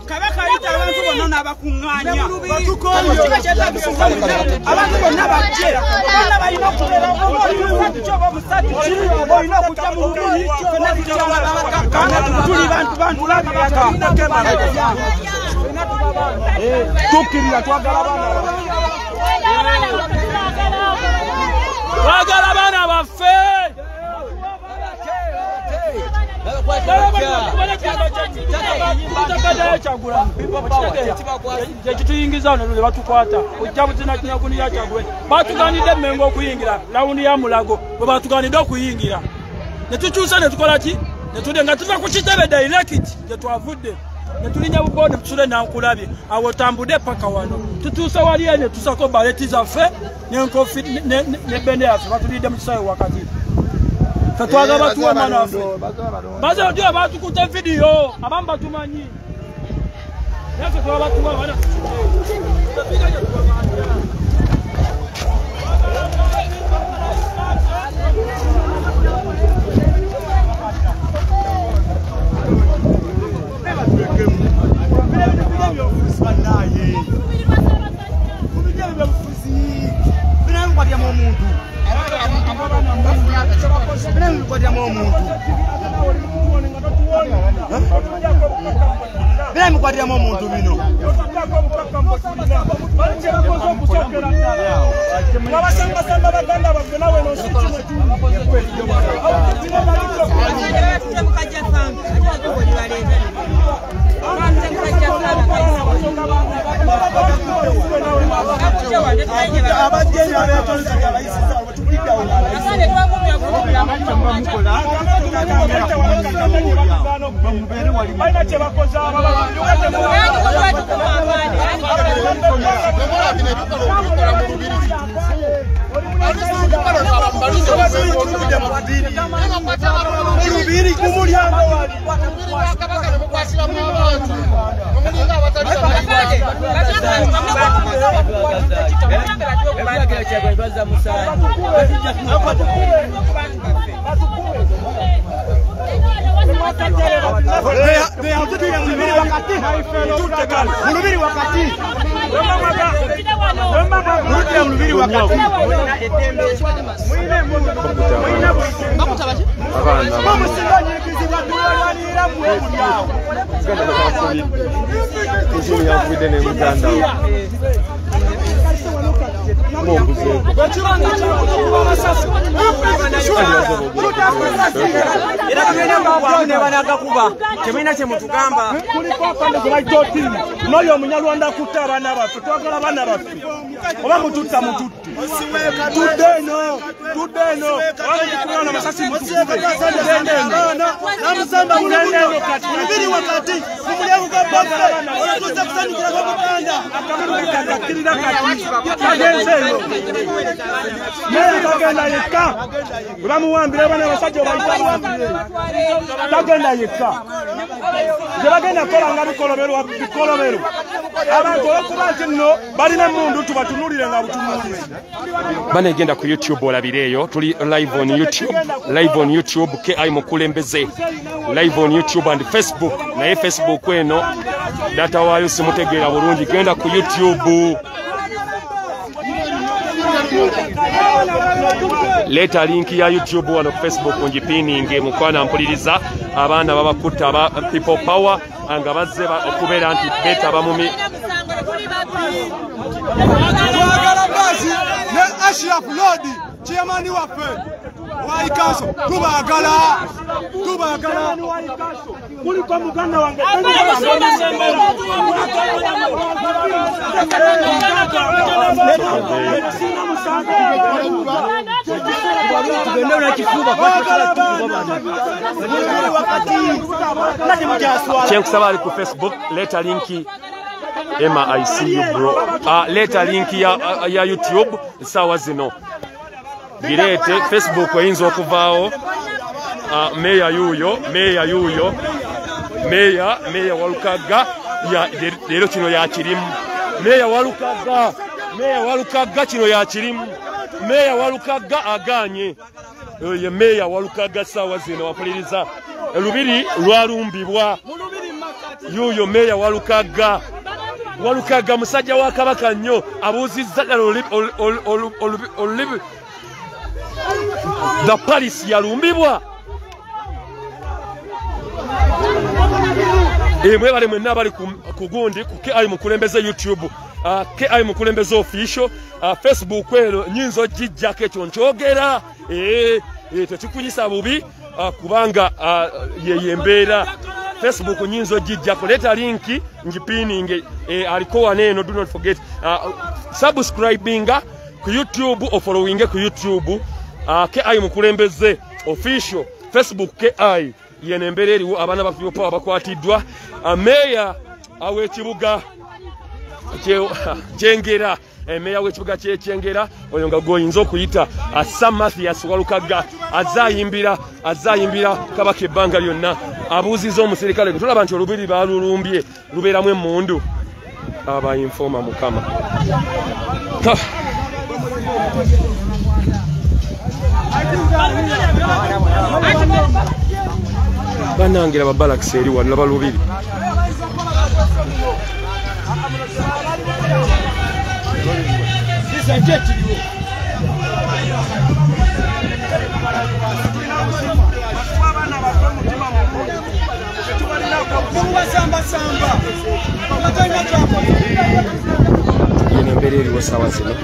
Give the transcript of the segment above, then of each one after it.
Kabaka ayita abantu bonna n'abakuŋŋaanya. Abantu bonna bajje. Bonna balina okubeera omusatu ki oba omusatu ki olina okujja mu lubiri ffenna tukyawala tuli bantu bantu tukkirira twagala twagala abaana baffe. Ekituyingiza wano lwe batukwata ojja buzinakinagunira Kyagulanyi batuganidde Mmengo okuyingira lawundi ya Mulago bwe batuganidde okuyingira ne tukyusa ne tukola ki ne tudde nga tuva ku kitebe direct gye twavudde ne tulinnya bubonde tusule Nankulabye awo tambudde paka wano tutuuse wali ne tusako baleti zaffe n'enkofi ne bendera yaffe batulidde mu kisaawe wakati. Tatwaga batuwa manafe. Baze ojua batukutte video abamu batumanyi. Naffe twabatuwa bana. N'oyo omunyalwanda akutta abaana baffe twagala abaana baffe oba mututta mututte tudde eno tudde eno oba amasasi mutukube Mulubiri wakati kumulyango gwa baffe olatuuze kusanyukirako Buganda akakkirira kati kagenze eno naye tagenda yekka bwe bamuwambira abaana abasajja obayita bawambire tagenda yekka tebagenda kukola nga bikolobero abantu olwokuba nti nno balina emmundu tubatunulire nga butunuulizi. Banegenda ku YouTube olabireeyo tuli live on YouTube, live on YouTube KI Mukulembeze, live on YouTube and Facebook. Naye Facebook eno data waayo simutegeera bulungi, genda ku YouTube leeta link ya YouTube wano ku Facebook ngipininge mukwana mpuliriza abaana babakutta aba People Power nga bazze okubeera nti beetaba mu twagala Basi ne Ashraf Lodi chairman waffe wa Ikaso tubaagala tubaagala kuliko muganda wange kyenkusaba ali ku Facebook leeta linki Emma, I see you bro. Leeta linki ya YouTube sawa zino gireete Facebook oyinza okuvaawo. Meya yuyo meya yuyo meya meya Walukaga leero kino yakirimu meya Walukaga meya Walukaga kino yakirimu meya Walukaga aganye Ye meya Walukaga sawa zino wapuliriza Lubiri lwalumbibwa. Yuyo meya Walukaga. Walukaga musajja wa Kabaka nnyo abuuzizza ddala the palace yalumbibwa. Mwebale mwenna abali ku gundi ku KI Mukulembeze YouTube, KI Mukulembeze official, Facebook ero nyinzo gijjako ekyo nkyogera. Tekikunyisa bubi kubanga ye embeera. Facebook nyinzo gijjako, leeta linki ngipininge, aliko wano eno. Do not forget subscribinga ku YouTube, ofollowinge ku YouTube, KI Mukulembeze official, Facebook KI. Yene embeera eriwo, abaana ba People Power bakwatiddwa. Meya w'ekibuga Kyengera, meya w'ekibuga ky'Ekyengera oyo nga gw'oyinza okuyita Sir Mathias Walukaga azayimbira Kabaka ebbanga lyonna. Abuuzizza omusirikale, tulaba nti olubiri baalulumbye lubeeramu emmundu. Aba informa Mukama. Bannange laba balakisi eri wano, laba lubiri. Yeno embeera eriwo ssaawa zino.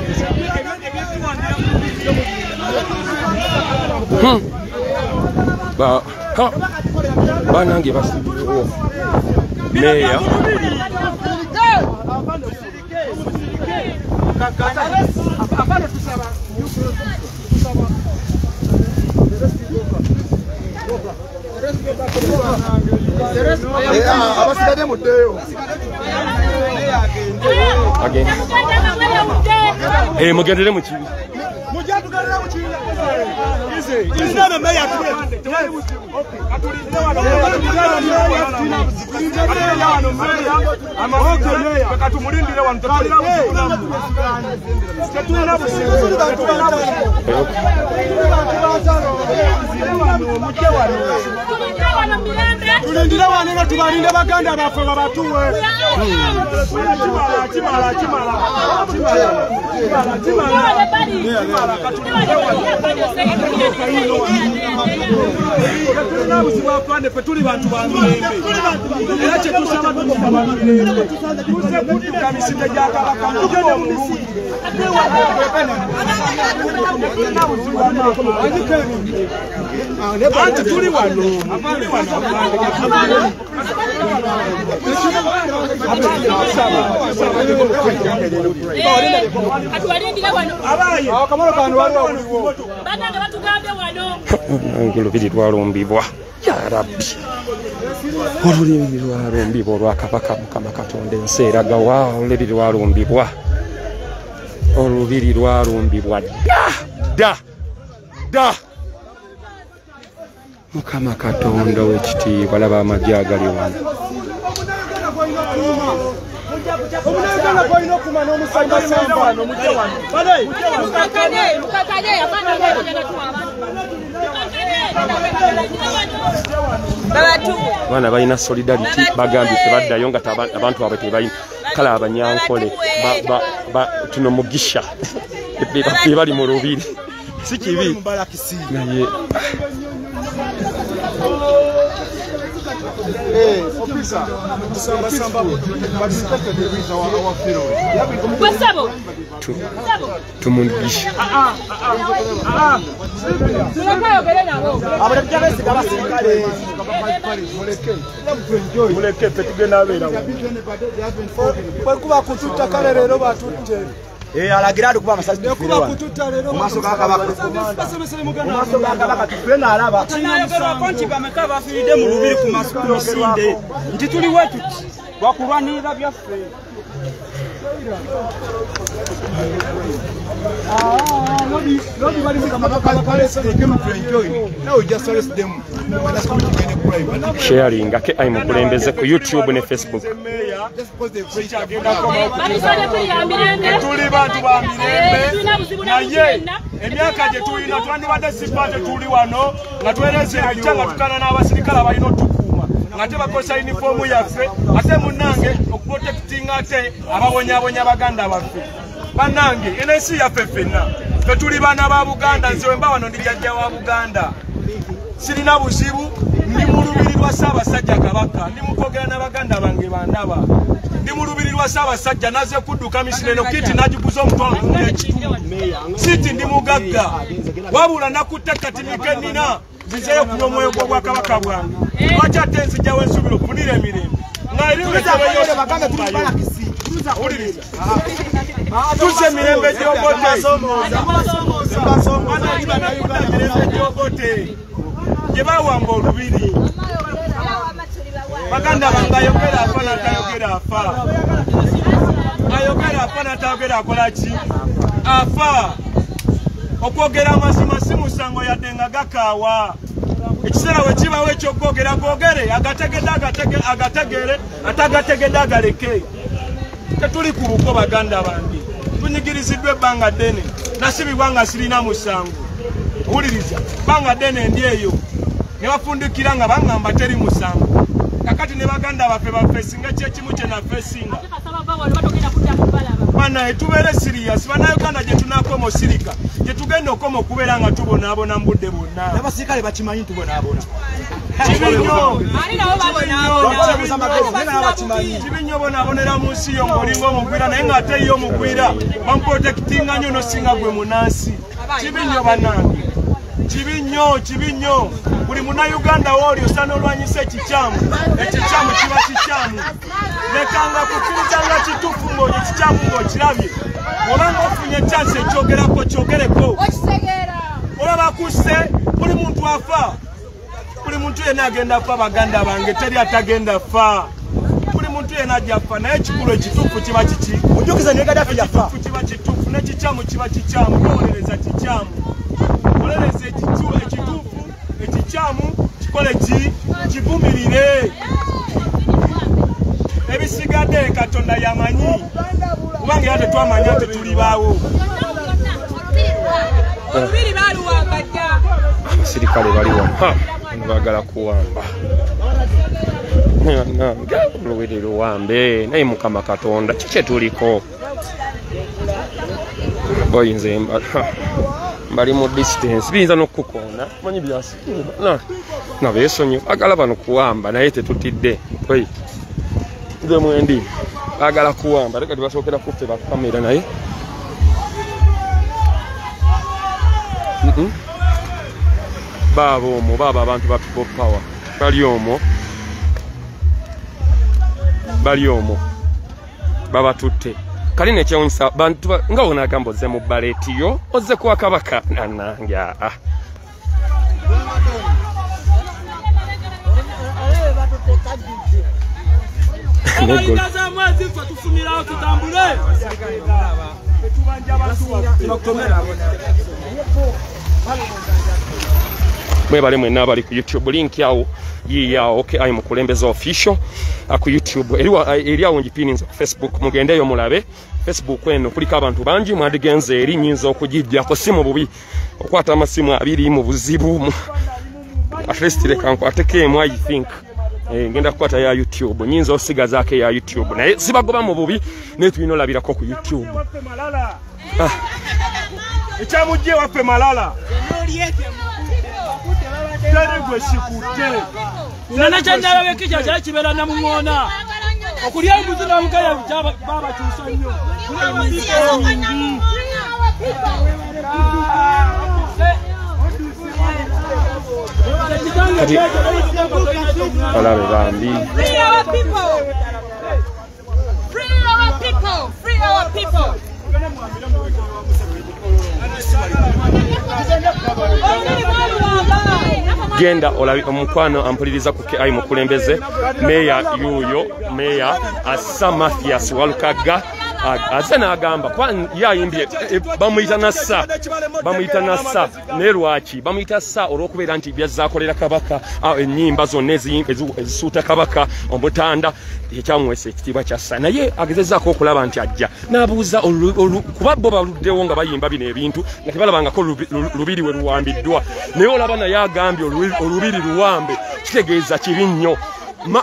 Banange basibiwo meya mugendere mu kibi. Tulindire wano tubalinde baganda baffe babatuwe. Tuli bantu ba mirembe era kye tusaba tukusaba mirembe tuze kudduka misinde gya Kabaka tugende mu misinde. Anti tuli wano. Olubiri lwalumbibwa. Ya Rabbi, olulimi lwalumbibwa olwa Kabaka Mukama Katonda ensi eragawa. Olubiri lwalumbibwa, olubiri lwalumbibwa dda dda dda. Mukama Katonda w'ekitiibwa, laba amagye agali wano. Abaana balina solidarity, bagambye tebaddayo nga abantu baabwe tebalina. Kale abanyankole tuno mugisha bali mu lubiri, si kibi naye. Tumugisha Nti tuli wetu wakulwanirira byaffe. Now we just arrest them. Sharing KI mukulembeze ku YouTube ne Facebook. Tuli bantu ba mirembe naye emyaka gye tulina twandibadde sipaate tuli wano nga twereze ebijja nga tukana n'abasirikale abalina otukuuma nga tebakozesa yunifoomu yaffe ate munnange okuprotectinga ate ababonyabonya baganda baffe. Bannange eno ensi yaffe ffenna ffe tuli baana ba Buganda. Nze we mba wano ndi jjajja wa Buganda, sirina buzibu, ndi mu lubiri lwa Ssaabasajja Kabaka, ndi mukwogera n'abaganda bange bandaba, ndi mu lubiri lwa Ssaabasajja, naze kudduka misiri eno kiti nagiguza 1,500 siti ndi mugagga, wabula nakutte katini ke nnina nzizeeyo kunywa omwoyo gw'obwakabaka bwange. Lwaki ate nzijjawo ensuubira okufunira emirembe nga eriwuliriza tuze emirembe gy'obote gye bawamba olubiri. Baganda bange ayogera afa n'atayogera afa, ayogera afa n'atayogera akola ki? Afa. Okwogera amazima si musango yadde nga gakaawa. Ekiseera we kibawo ekyokwogera googere, agategedde agategere, atagategedde agaleke. Tetuli ku buko baganda bange, tunyigiriziddwa ebbanga ddene, nasibibwa nga sirina musango. Owuliriza, bbanga ddene ndi eyo ne bafundikira nga baŋŋamba teri musango. Kakati ne baganda baffe bafeesinga kyekimu kye nafeesinga. Banaye tubeere siriyasi, bannayuganda gye tunaakoma osirika, gye tugenda okoma okubeera nga tubonaabona mu budde bwonna. N'abasirikale bakimanyi tubonaabona. Kibi nnyo bonaabonera mu nsi yo ng'olinga omugwira naye ng'ate ye omugwira bamuprotectinga nnyo n'osinga gwe munnansi. Kibi nnyo bannange, kibi nnyo, kibi nnyo. Buli munnayuganda wooli osaana olwanyisa ekikyamu, ekikyamu kiba kikyamu. Lekanga kukkiriza nga kituufu ng'oli ekikyamu ng'okirabye. Obanga ofunye chance ekyogerako kyogereko. Oba bakusse, buli muntu afa, buli muntu yenna agenda afa. Baganda bange teri atagenda fa, buli muntu yenna ajja afa, naye ekikulu ekituufu kiba kiki? Ojjukiza ne Gaddafi yafa. Ekituufu kiba kituufu n'ekikyamu kiba kikyamu. Towolereza kikyamu, wolereza ekituufu, ekikyamu kikole ki? Kivumirire. Ebisigadde Katonda yamanyi, kubanga era tetwamanya nti tulibaawo. Abasirikale bali wano baagala kuwamba olubiri luwambe, naye Mukama Katonda ki kye tuliko? Boyinza mbali mu distance biyinza n'okukukoona manyi byasiima nabeesonyi baagala bano kuwamba naye tetutidde. Nze mwendi baagala kuwamba ate kati basookera kuffe bakamera naye baaba omwo, baaba abantu ba people power bali omwo, bali omwo babatutte. Kali nekyewunyisa bantu nga wonagamba ozze mu baleetiyo ozze kuwa kabaka nanange aa mwebale mwenna abali ku YouTube, link yawo yiyawo KI Mukulembeze official ku YouTube eri awo ngipininze ku Facebook, mugendeyo mulabe. Facebook eno kuliko abantu bangi, mwandigenze eri nyinza okugijjako si mu bubi, okwata amasimu abiri mu buzibu, at least leka nkwateko emu. I think ngenda kukwata ya YouTube, nyinza osigazaako eya YouTube naye sibagoba mu bubi, naye tulina olabirako ku YouTube. Ekyamujje waffe malala teri gwe sikutte nana kyenalaba ekikya kyali kibeera namuŋoona okulya embuzi n'omukayavu babakyusa nnyo. Kati alabe bambi. Free our people. Free our people. Free our people. Genda olabi omukwano ampuliriza ku KI Mukulembeze, meya yuyo, meya Asa Mathias Walukagga Ate n'agamba kuba ye ayimbye bamuyita nassa, bamuyita nassa. Naye lwaki bamuyita ssa? Olw'okubeera nti byazaakolera Kabaka, ennyimba zonna ezisuuta Kabaka omutanda, ekyamuweesa ekitiibwa kya ssa. Naye agezezzaako okulaba nti ajja n'abuuza, kuba bo baluddewo nga bayimba bino ebintu nga tebalabangako lubiri we luwambiddwa. Naye olaba naye agambye olubiri luwambe, kitegeeza kibi nnyo.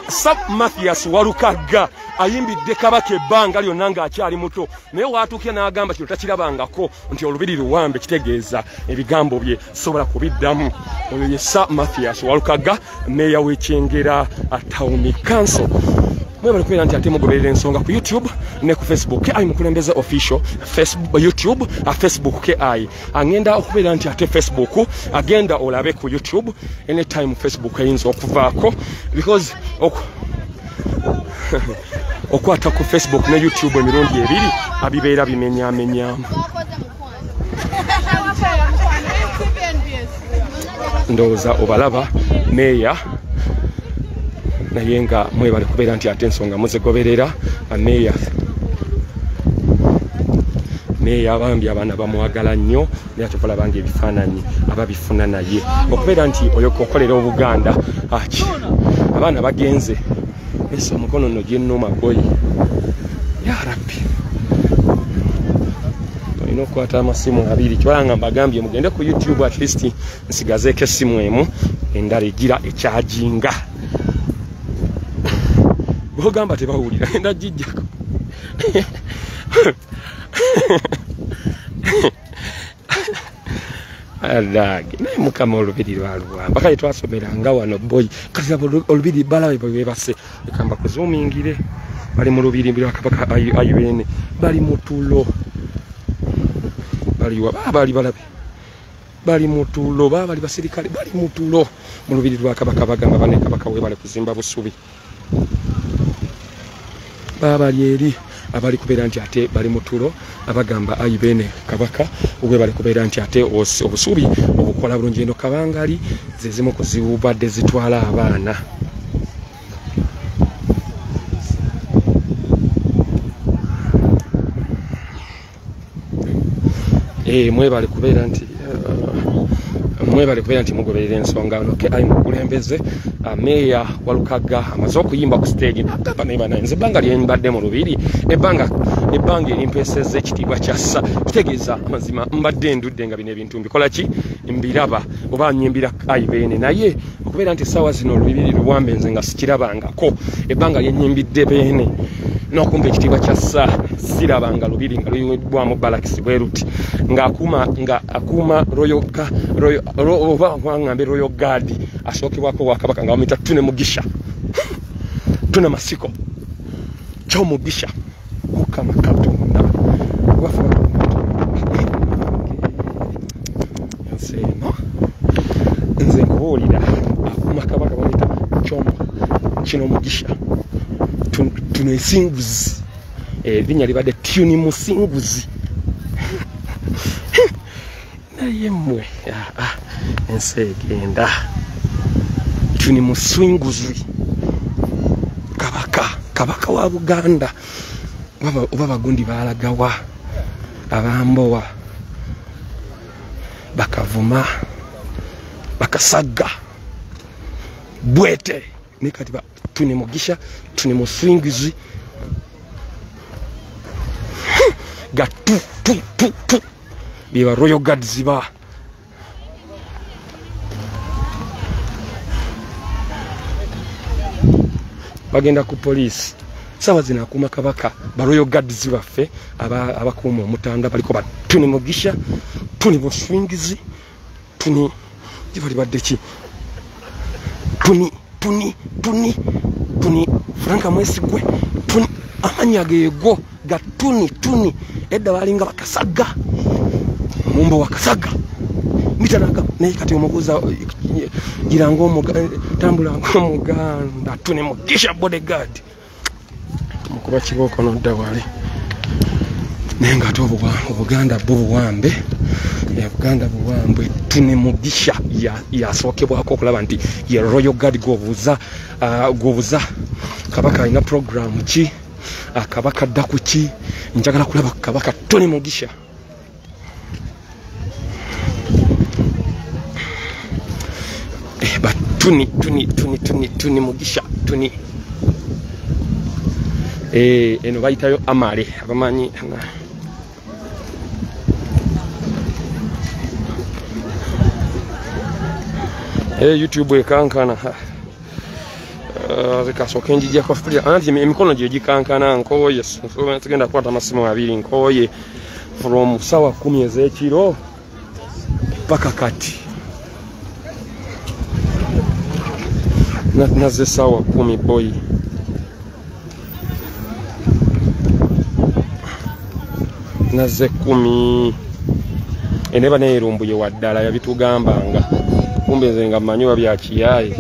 Sir Mathias Walukagga ayimbidde Kabaka ebbanga lyonna ng'akyali muto, naye waatuukira n'agamba kino takirabangako nti olubiri luwambe, kitegeeza ebigambo bye sobola kubiddamu. Oyo ye Sir Mathias Walukagga, meeya w'Ekyengera Town Council. Mwebale kubeera nti ate mugoberera ensonga ku YouTube ne ku Facebook. KI Mukulembeze Official, Facebook, YouTube, Facebook KI. Agenda okubeera nti ate Facebook agenda olabe ku YouTube anytime. Facebook eyinza okuvaako because okwata ku Facebook ne YouTube emirundi ebiri abibeera bimenyamenyamu. Ndowooza obalaba meeya, naye nga mwebale kubeera nti ate ensonga muzigoberera. Meeya, meeya bambi abaana bamwagala nnyo, naye ate olaba nga ebifaananyi ababifuna, naye okubeera nti oyo okolera Obuganda aki abaana bagenze ese omukono nno gyennuma boyi. Ya Rabbi, olina okukwata amasimu abiri kibala nga mbagambye mugende ku YouTube, at least nsigazeeko essimu emu, endala egira ekyajinga. Bwogamba tebawulira, enda gijjako. Alage naye Mukama, olubiri lwaluwamba kale twasomeranga wano boyi. Kati olubiri balabe bwe bebase, leka mbakuzoomingire. Bali mu lubiri lwa Kabaka Ayibene, bali mu tulo, baliwa bali balabe bali mu tulo, bali basirikale bali mu tulo mu lubiri lwa Kabaka. Bagamba bane Kabaka we bali kuzimba busubi. Baba eri abali kubeera nti ate bali mu tulo, abagamba ayi bene Kabaka obwe bali kubeera nti ate obusubi obukola bulungi. Eno kabangali ze zimu ku zibadde zitwala abaana. Mwebale kubeera nti mugoberera ensonga. Ono ayi mukulembeze meeya Walukagga amaze okuyimba ku stage, nagamba naye banaye, nze ebbanga lyembadde mu lubiri, ebbanga erimpeesezza ekitiibwa kya ssa, kitegeeza amazima mbadde ndudde nga bino ebintu mbikola ki, mbiraba oba nyimbira ayi beene. Naye okubeera nti essaawa zino olubiri luwambe, nze nga sikirabangako ebbanga lyenyimbidde beene n'okumpa ekitiibwa kya ssa, sirabanga lubiri nga luyiweddwamu balakisi bwe luti, ng'akuuma royal oba ngambe royal guard asookebwako Wakabaka nga bamuyita Tune Mugisha, Tune Masiko Kyomugisha. Mukama Katonda wafe, nze eno nze nkubuulira, akuuma Kabaka bamuyita Kyomo kino Mugisha Tune Esinguzi, erinnya libadde Tuni Musinguzi. Naye mmwe ensi egenda. Tuni Muswinguzi, Kabaka wa Buganda. Oba bagundi balagawa, abambowa bakavuma bakasagga bwete, naye kati Tuni Mugisha, Tuni Muswinguzi ga tu tu tu tu biba royal guards ba bagenda ku police. Sawa zino akuuma Kabaka ba royal guards baffe abakuuma omutanda baliko ba Tuni Mugisha, Tuni Buswingizi, Tuni gibali badde ki, Tuni Tuni Tuni Tuni Franka Mwesigwe, Tuni amanya geego ga Tuni Tuni. Edda balinga bakasagga, mumbo wakasaga mitanaga, naye kati omubuuza giranga tambulanga omuganda Tuni Mugisha bodyguard mukuba kibooko nodda wali. Naye nga ate Obuganda bwo buwambe, Buganda buwambe. Tuni Mugisha yasookebwako okulaba nti ye royal guard. Gwobuuza Kabaka alina program ki? Kabaka dda ku ki? Njagala kulaba Kabaka Tony Mugisha. Ba Tony Tony Tony Tony Tony Mugisha Tony. Eno bayitayo Amale abamanyi. YouTube ekankana. Kasooke njijjako anti emikono gye gikankana nkooye. Tugenda kukwata amasimu abiri nkooye from sawa 10 ez'ekiro paka kati. Naze sawa 10 boy. Naze 10. Eneba neerumbuye waddala yabitugambanga. Kumbe nze nga mmanyi oba bya kiyaye.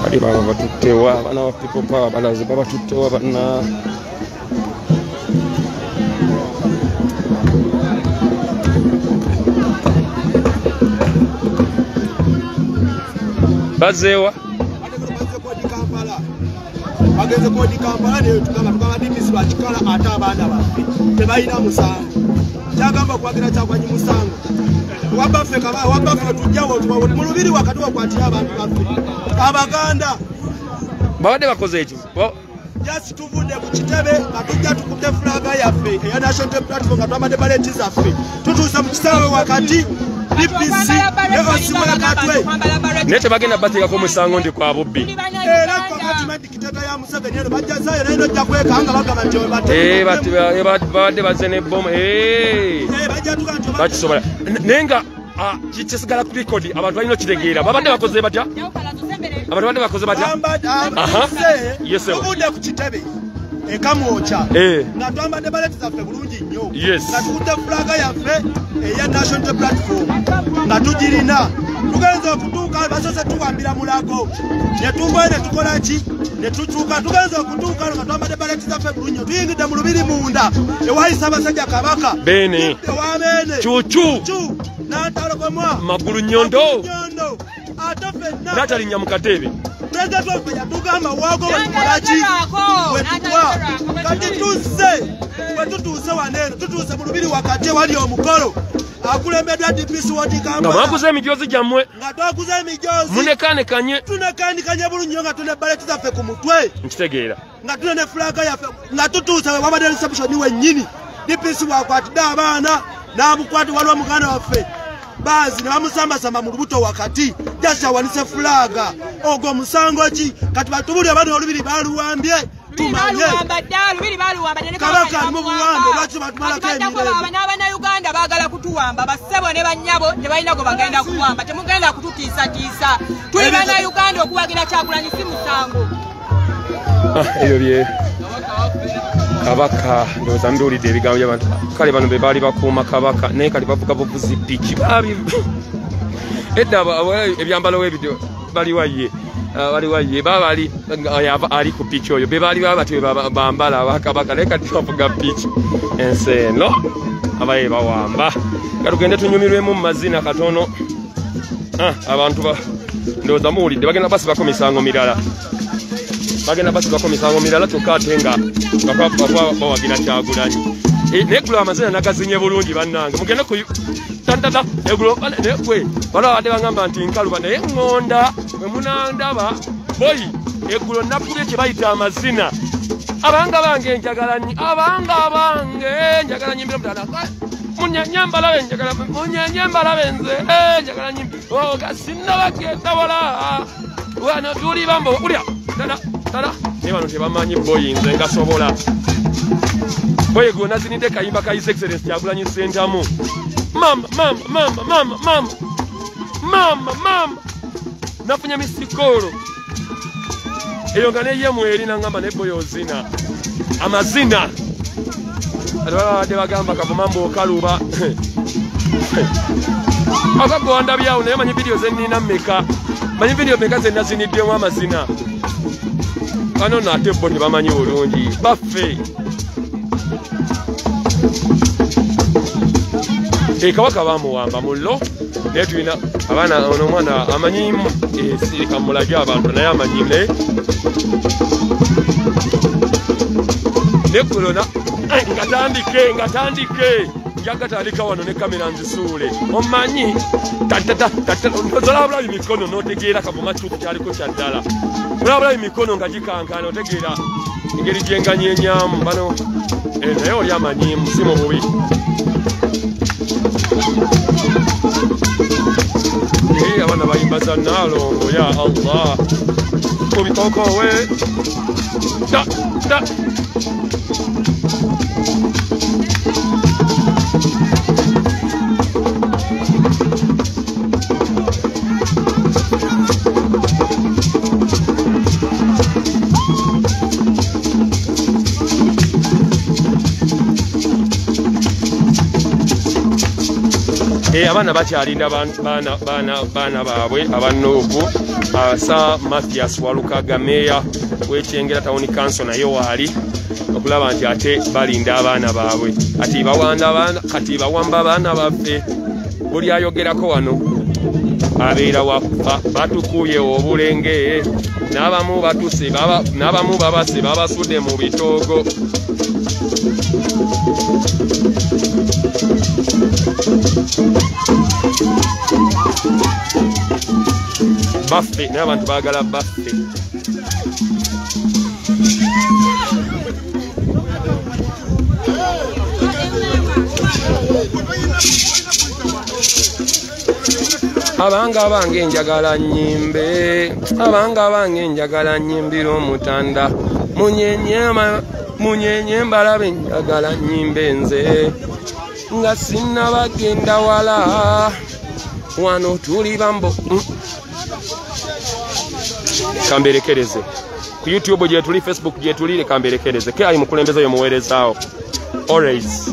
Bali baba batuttewa abaana ba People Power balaze babatuttewa bana. Bazewa bagenze kodi Kampala ne tugamba DPC bakikala ate abaana baffe tebalina musango. Kyagamba kwagira Kyagulanyi musango. Wabaffe kaba wabaffe tujjawo mu lubiri wakati wakwatira abantu baffe Abaganda babadde bakoze ekyo. Just tuvudde ku kitebe nga tujja tukutte fulaga yaffe eya National Platform nga twambadde baleeti zaffe tutuuse mu kisaawe wakati DPC ne Osimula Katwe. Naye tebagenda bateekako omusango nti kwa bubbi. Era kakati dikitata ya Museveni eno bajjazayo naye nojja kwekanga bagamba nti babadde bazze n'ebbomu. Bakisobola naye nga kisigala ku rekodi abantu balina okitegeera. Babadde bakoze batya? Abantu babadde bakoze batya? Tuvudde ku kitebe ekamwokya nga twambadde baleeti zaffe bulungi nnyo nga tukutte fulaga yaffe eya National Platform nga tugirina. Tugenze okutuuka basoose tuwambira Mulago ne tuvayo ne tukola ki ne tukyuka. Tugenze okutuuka nga twambadde baleeti zaffe bulungi nnyo tuyingidde mu lubiri munda ewali Ssaabasajja Kabaka Beene ewa Beene Cucu Nantalogomwa Magulu Nyondo ate ffenna n'atalinnya mu katebe. Pulezidenti waffe yatugamba waago wetukolaki wetugwa. Kati tuzze bwe tutuuse wano eno tutuuse mu lubiri wakati ewali omukolo akulembeddwa DPC wodi Kampala. Nga mwaguze emijoozi gyammwe. Nga twaguze emijoozi. Munekaanekanye. Tunekaanekanye bulungi nnyo nga tuna baleeti zaffe ku mutwe. Nkitegeera. Nga tuna ne fulaga yaffe nga tutuuse we wabadde reception wennyini. DPC bw'akwatidde abaana n'amukwata waliwo muganda waffe Bazi ne bamusambasamba mu lubuto wakati just awanise fulaga. Ogwo musango ki? Kati batubulire abaana olubiri baluwambye tumanye. Kabaka ali mu buwambe lwaki batumalako emirembe? Abannayuganda baagala kutuwamba bassebo ne bannyabo tebalina gwe bagenda kuwamba. Temugenda kututiisatiisa. Tuli bannayuganda okuwagira Kyagulanyi si musango. Ebyo bye Kabaka ndowooza mbiwulidde ebigambo by'abantu. Kale bano be baali bakuuma Kabaka naye kale bavuga buvuzi piki. Edda ebyambalo ebyo baliwa ye baba ali ku piki oyo be baali baba batyo bambala abakabaka naye kati bavuga piki. Ensi eno abaye bawamba. Ka tugende tunyumirwemu mu mazina katono. Abantu ndowooza muwulidde bagenda basibako misango mirala. Bagenda basibako misango mirala kyokka ate nga bawagira Kyagulanyi. Naye ggulo amazina nagazinye bulungi bannange. Mugende ku tantata eggulo gwe bano babadde bagamba nti nkaluba naye ŋŋonda bwe munandaba boyi eggulo nakubye kye bayita amazina. Abanga bange njagala nnyo abanga bange njagala nnyo mutala munyenye mbalabe njagala munyenye mbalabe nze njagala nnyo oga sinnabagenda wala wano tuli bambo ulya tala tala naye bano tebamanyi boyi nze ngasobola. Boyi gwe nazinidde kayimba ka His Excellency Kyagulanyi Ssentamu. Mama mama mama mama mama Mama mama nafunye misikolo eyo nga neyemu eri nangamba nebo yozina amazina abadde bagamba Kavuma mbu okaluba akagonda byawo naye manyi video zenina mmeka manyi video mmeka zenaziniddemu amazina bano nate bo tebamanyi bulungi baffe. Kabaka bamuwamba mullo naye tulina abaana ono omwana amanyimu sirika mulage abantu naye amanyimu naye nekulona ngatandike njagatandika wano ne kamera nzisuule omanyi tolabula emikono n'otegeera Kavuma kituufu kyaliko kya ddala olabula emikono nga gikankana otegeera engeri gyenganyenyamu bano naye oli amanyimu si mu bubi. Abaana bayimba za Nnaalongo ya Allah kubikokowe da da. Abaana bakyalinda baana baabwe abanoovu. Sir Mathias Walukaga meya w'Ekyengera Town Council naye waali okulaba nti ate balinda abaana baabwe kati bawamba abaana baffe. Buli ayogerako wano abeera wakufa batukuye obulenge n'abamu batuse n'abamu babase babasudde mu bitoogo. Baffe naye abantu baagala baffe. Abanga abange njagala nnyimbe, abanga abange njagala nnyimbira omutanda munyenye mbalabe njagala nnyimbe nze nga sinnabagenda wala wano tuli bambo. Kamberekereze ku YouTube gyetuli, Facebook gyetuli, kamberekereze ke ali mukulembeze yomuweerezaawo always.